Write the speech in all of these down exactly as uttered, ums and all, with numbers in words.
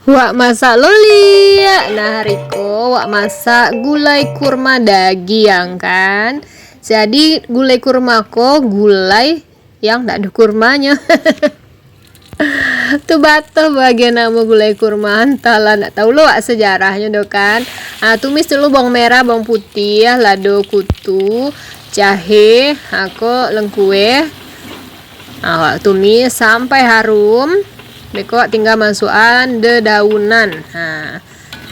Wak masak lo liak. Nah, hari ko wak masak gulai kurma dagiang kan. Jadi gulai kurma ko gulai yang dak ado kurmanyo. Tu batoh bagian namo gulai kurma, antahlah, ndak tahu lo wak sejarahnyo do kan. Ah, tumis dulu bawang merah, bawang putiah, lado kutu, jahe, ha, ko lengkueh. Ha, wak tumis sampai harum. Beko wak tingga masuakan dedaunan. Ha,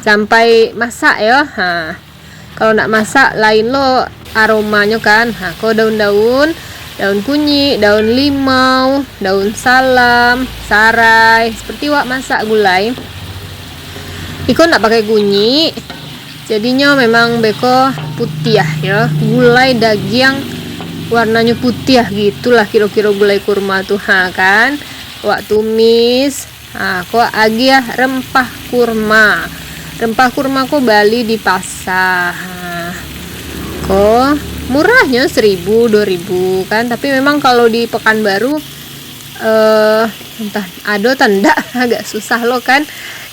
sampai masak yo. Ha. Kalau ndak masak, lain lo aromanyo kan. Ha, ko daun-daun, daun kunyik, daun limau, daun salam, sarai. Seperti wak masak gulai. Iko ndak pakai kunyik. Jadinyo memang beko putiah yo. Gulai dagiang warnanyo putiah gitulah kiro-kiro gulai kurma tu, ha kan. Wak tumis. Ha, ko agiah rempah kurma. Rempah kurma ko bali di pasa. Ha. Ko murahnyo seribu, dua ribu kan. Tapi memang kalau di Pekanbaru, eh, entah ado atau ndak, agak susah lo kan.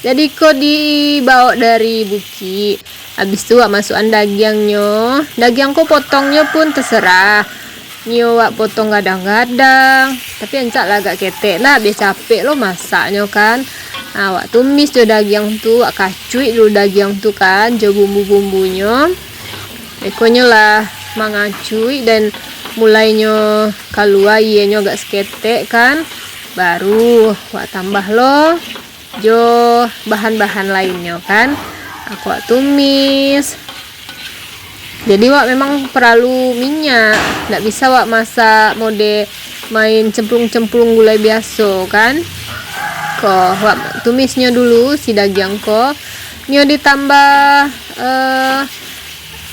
Jadi ko dibawa dari bukik. Habis tu wak masuakan dagiangnyo. Dagiang ko potongnyo pun terserah. Nio wak potong gadang-gadang, tapi ancak lah agak ketek lah, biar capek lo masaknyo kan. Ha, wak tumis jo dagiang tu, wak kacuik dulu dagiang tu kan, jo bumbu-bumbunyo. Bekonyo lah mangacuik dan mulainyo kalua ienyo agak saketek kan, baru wak tambah lo jo bahan-bahan lainnyo kan. Aku wak tumis. Jadi wak memang paralu minyak, ndak bisa wak masak mode main cemplung-cemplung gulai biaso kan. Ko wak tumisnyo dulu si dagiang ko, nyo ditambah, eh,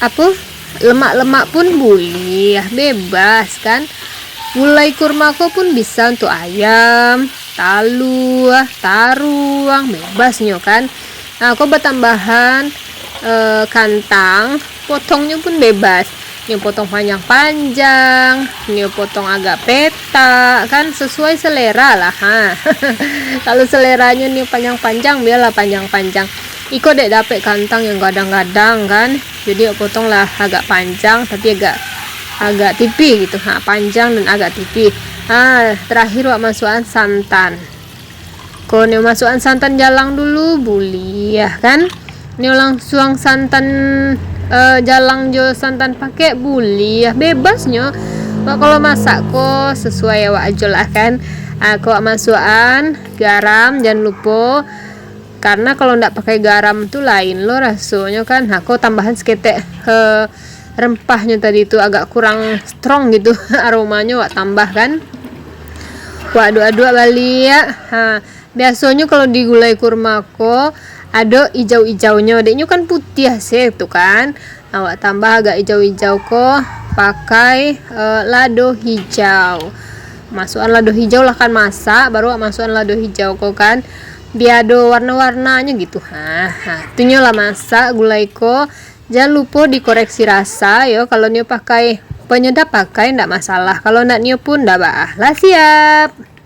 apo, lemak-lemak pun buliah, bebas kan. Gulai kurma ko pun bisa untuk ayam, talua, taruang, bebas nyo kan. Nah, ko batambahan, eh, kantang, potongnyo pun bebas. Nio potong panjang-panjang, nio potong agak petak, kan sesuai selera lah, ha. Kalau seleranyo nio panjang-panjang, biarlah panjang-panjang. Iko dek dapek kantang yang gadang-gadang kan, jadi potonglah agak panjang tapi agak, agak tipih gitu, ha, panjang dan agak tipih. Ha, terakhir wak masuakan santan. Ko nio masuakan santan jalang dulu, buliah kan. Nio langsuang santan, eh, jalang jo santan pakek, buliah, bebas nyo. Wak kalau masak ko sesuai awak ajo lah kan. Ah, ko wak masuakan garam, jangan lupo. Karena kalau ndak pakai garam tu lain lo rasonyo kan. Ha, ko tambahan saketek, eh, rempahnyo tadi tu agak kurang strong gitu aromanyo, wak tambah kan. Wak aduk-aduk baliak. Ha, biasonyo kalau di gulai kurma ko ado ijau-ijaunyo, dek nyo kan putiah se tu kan. Ha, wak tambah agak ijau-ijau ko pakai, eh, lado hijau. Masuakan lado hijau lah kan masak, baru wak masuakan lado hijau ko kan. Bia ado warna-warnanyo gitu. Ha, ha. Tu nyo lah masak gulai ko. Jan lupo dikoreksi rasa yo, kalau nio pakai penyedap pakai ndak masalah, kalau ndak nio pun ndak baa. Lah siap.